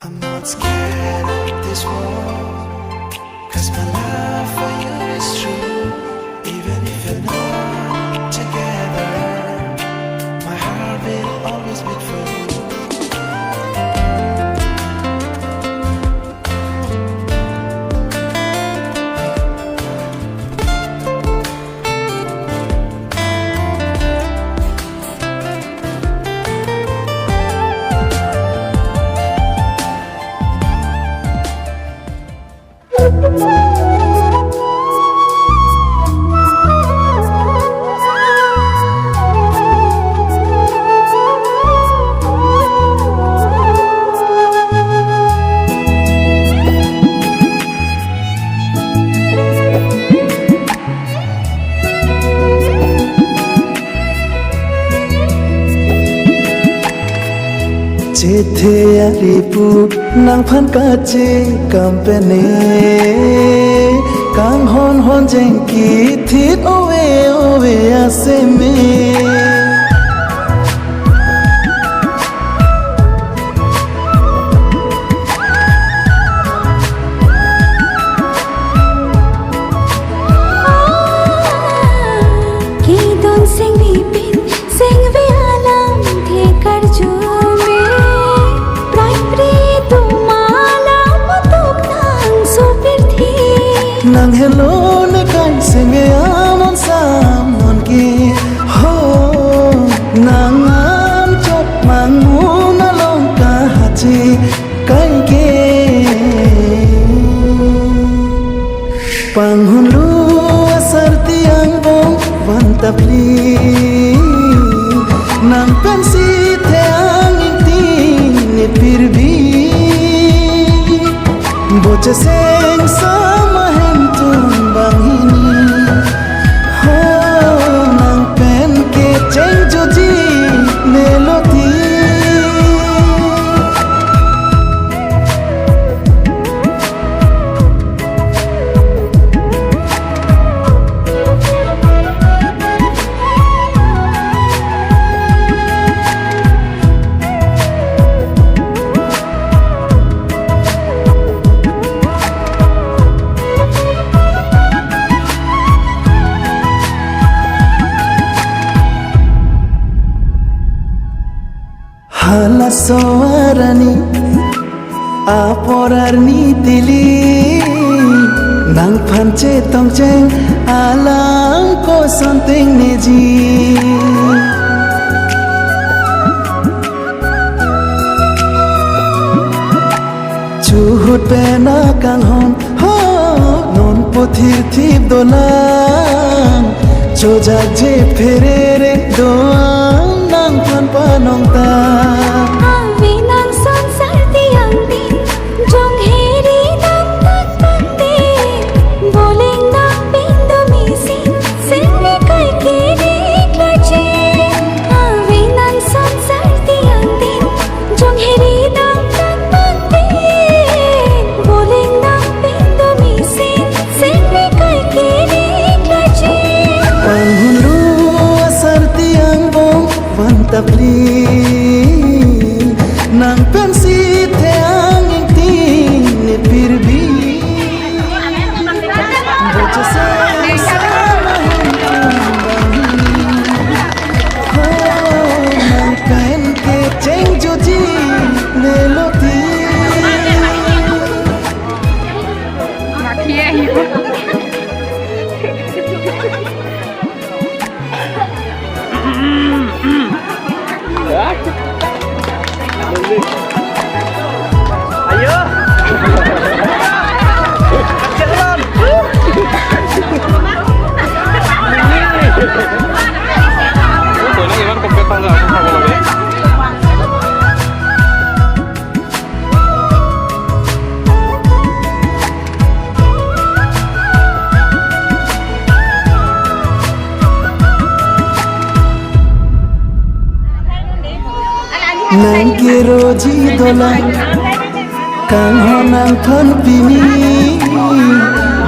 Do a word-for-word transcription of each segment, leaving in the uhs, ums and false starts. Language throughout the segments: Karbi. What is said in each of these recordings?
I'm not scared of this war, 'cause my love for you is true. Even if you're not together, my heart will always beat for you. Chethe ari pu nangphan kachekam pen ne, kanghon hon jengki thit ove ove aseme. Kedon sengvi pen sengve alamthe karjume, prai pri atum alam atum nang sopirthe. Nang helo ne kai sengve amon samon ke ho, nang an chot mangmun along kahache kai ke. Panghunlu asarti angbong van ta phli, nang pensi the angin tin ne pir bhi. Bo cheseng sama hem tum banghini. Ho, nang pen kecheng joji ne loti. Halaso arni apor arni tili, nangphan chetongcheng alam koson tengniji. Chuhut pen akanghon ho, non puthir thip dolang, chojak je pherere doang nangphan panong ta. Ave nang sonsar tiang di, jong heri nang tak pande, boleng nang pindo misin, sengve kai kiri klaje. Ave nang sonsar tiang di, jong heri nang tak pande, boleng nang pindo misin, sengve kai kiri klaje. Panghunlu asarti angbong van ta phli, nang pensi the angin tin ne pir bhi. Bo cheseng sama hem tum banghini. Ho, nang pen kecheng joji ne loti. Ayo. Kecil, Bang. Boleh, Iwan, kompet tangga, aku sama lagi. Nang keroji dolang, kanghon nangphan pini,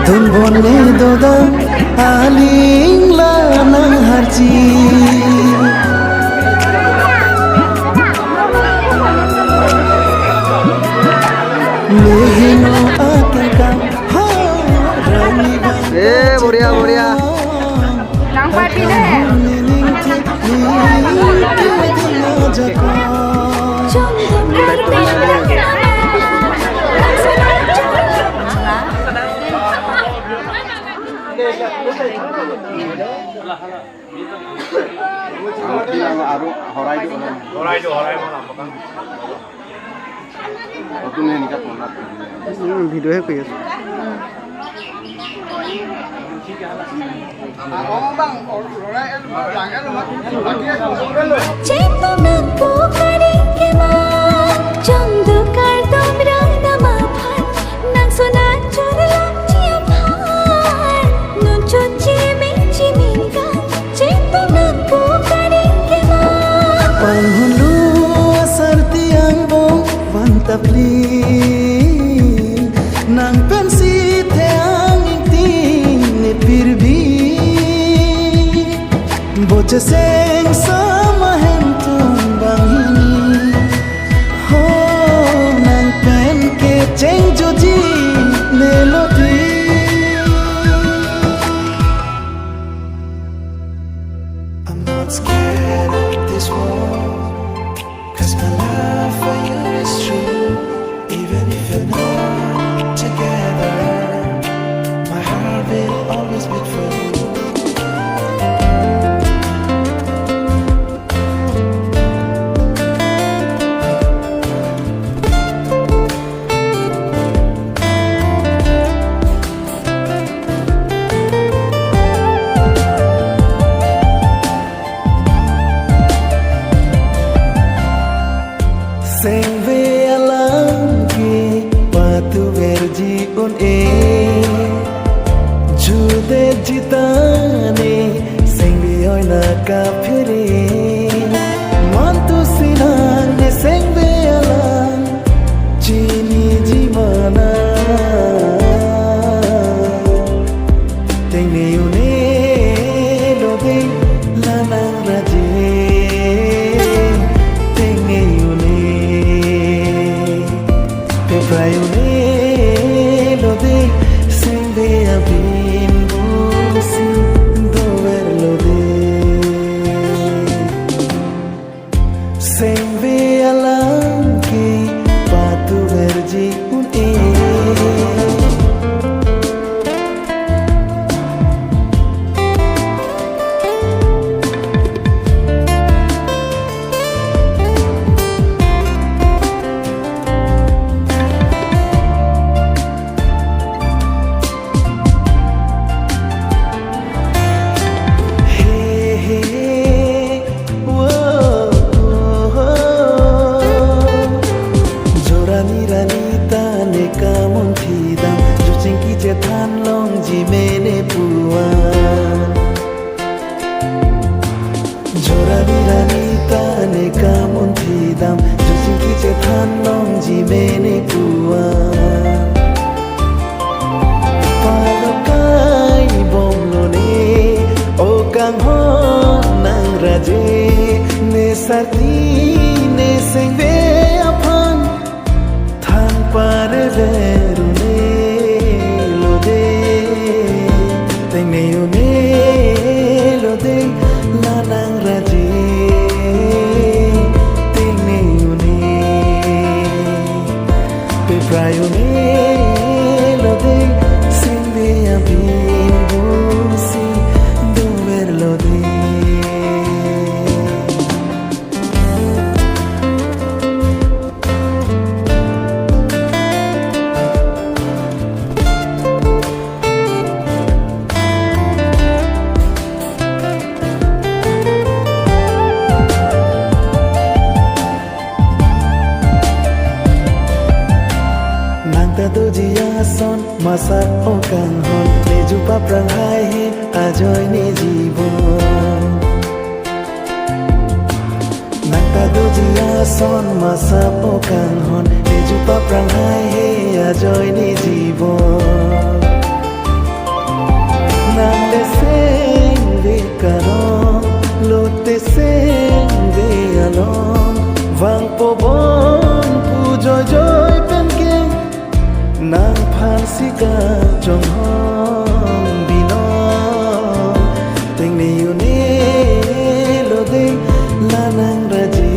dun bonne dodang, aling la nang harji. Eh, बढ़िया, बढ़िया। Nang party deh. Horai do, horai do, horai do. Horai do, horai do. Hmm, video he kuyas. Chepong nangpo karing kemang, chongduk kardom rang dam aphan, nang sona churlong chi aphan, non chot chiming chiming kang, chepong nangpo karing kemang. Panghunlu asarti angbong van ta phli, nang pensi the-ang ingting ne phir bhi, bo cheseng sama hem tum banghini. Ho, nang pen kecheng joji ne lo di. I'm not scared of this world, 'cause my love for you is true. Even if you're not together, my heart will always beat for you. Sengve alam ke patuverji un-e, judetji ta ne sengve oi nangkaphere. Mantu sinang ne sengve alam chiniji mana. Tengne un-e lo de la nang raje. Tengne un-e, peprai un-e lo de, sengve abin busi dover lo de. Sengve alam ke patuverji un-e. He, he, wo, wo, wo. Jorani rani ta ne kamunthi dam, jo chingki chethan longji mene pu-an. Jorani rani ta ne kamunthi dam, jo chingki chethan longji mene pu-an. Palokai bomlo ne, o kanghon nang raje, ne sarti ne sengve aphan. Than pare ver un-e lo de, tengne un-e lo de, la nang raje. Tengne un-e, peprai un-e lo de, sengve abin busi dover lo de. Nang ta doji ason, masap o kanghon, ne jupa prang haihe ajoine jibon. Nang ta doji ason, masap o kanghon, ne jupa prang haihe ajoine jibon. Nang le sengve karong, lote sengve along, vangpo bon pu joijoi pen ke. Nangphan si kachonghong binong, tengne un-e lo dei la nangraje,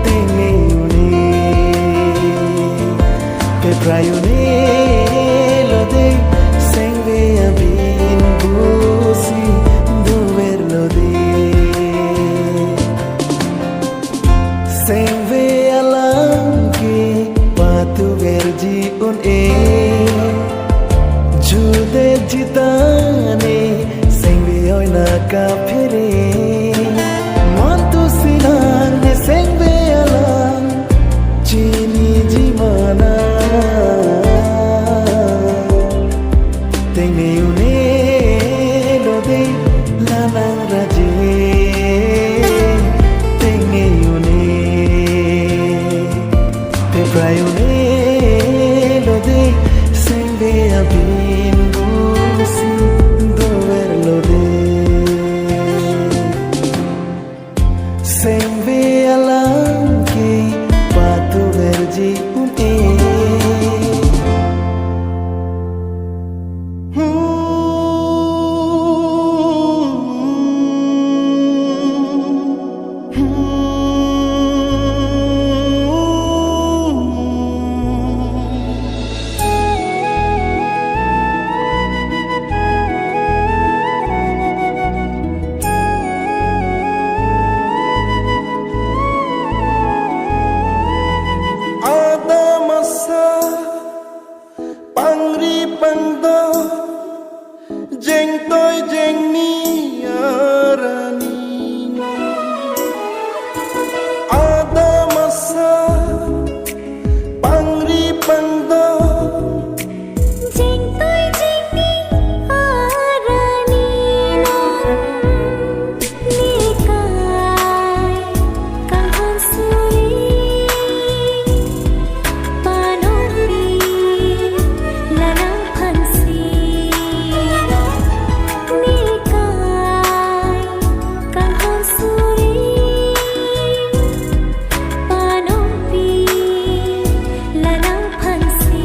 tengne un-e. Peprai un-e lo dei, sengve abin pusi dover lo dei. Sengve alam ke patuverji un-e. Judetji tane sengve oi nangkaphere. Montu sinang ne sengve alam chiniji mana. Tengne un-e lo dei la nangraje, tengne un-e. Peprai un-e lo dei, sengve abin pusi dover lo dei. Sengve alam ke patuverji un-e. Adam asa pangri pangdo, jengtoi jengni arani. Adam asa pangri pangdo, jengtoi jengni arani non. Nekai kanghon suri, panopi la nangphansi. Nekai kanghon suri, panopi la nangphansi.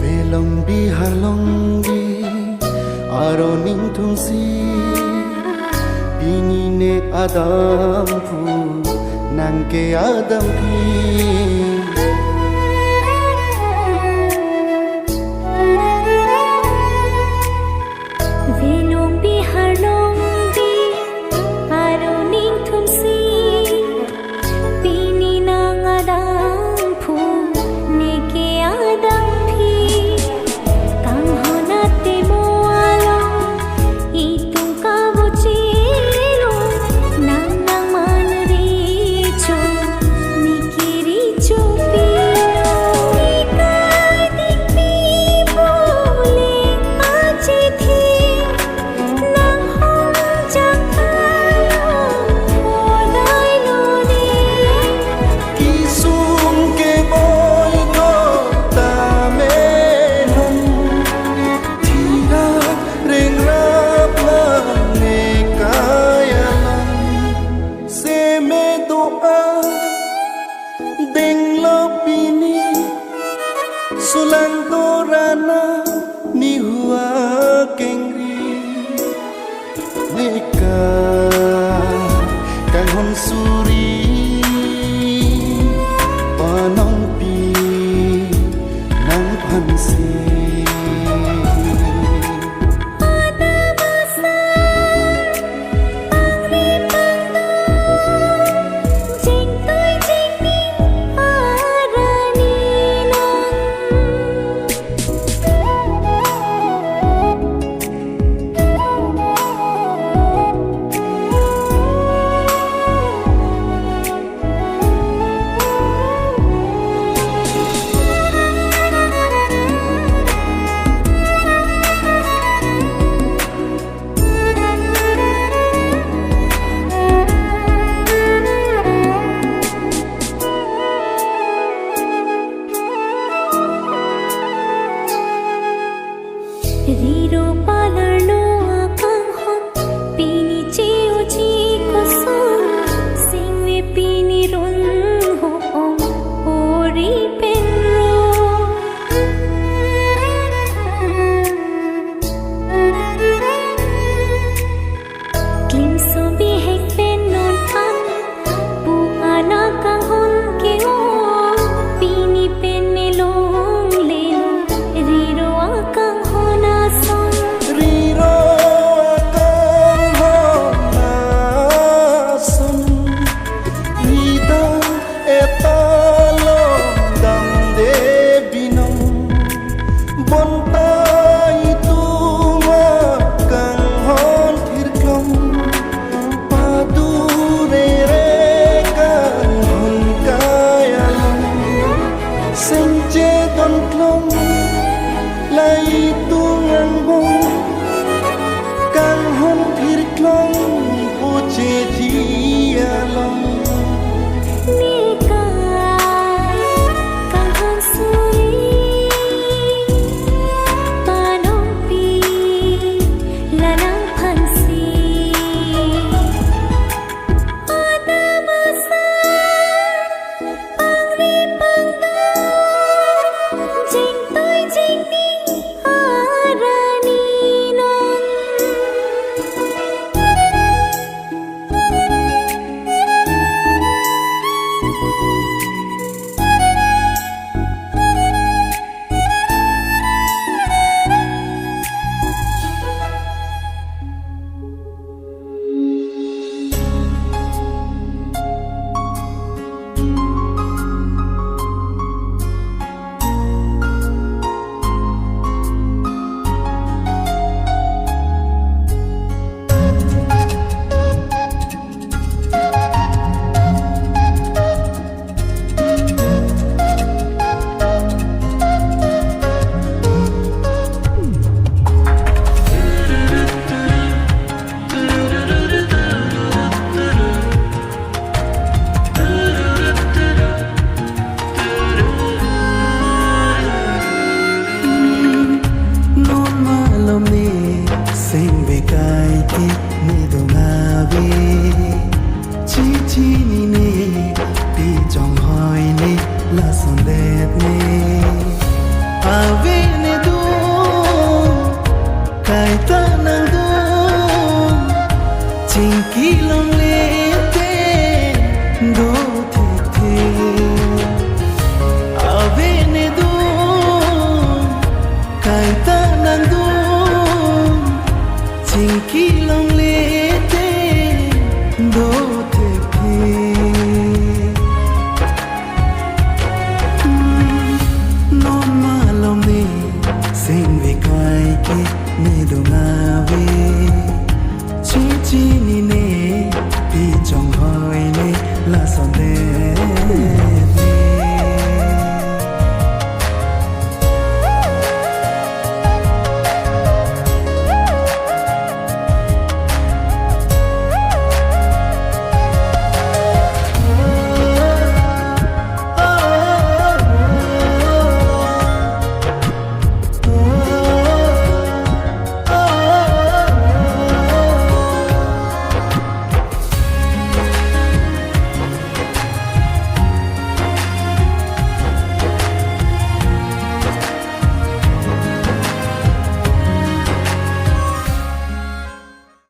Velong bihar longbi aro ningthumsi, pini ne Adam phu nang ke Adam phi. Velong bihar longbi aro ningthumsi, pini nang Adam phu, ne ke Adam phi. Kanghon atemo along itum kabo chelo, nang nangman recho, ne ke recho pilo. Nekai dingpi pule achithi, nanghon jakha along hodai lo dei. Kesung keboi ko tame non, thira rengrap lang nekai alam. Seme do-a denglo pini, sulang dorana nihu akengri. Nekai kanghon suri,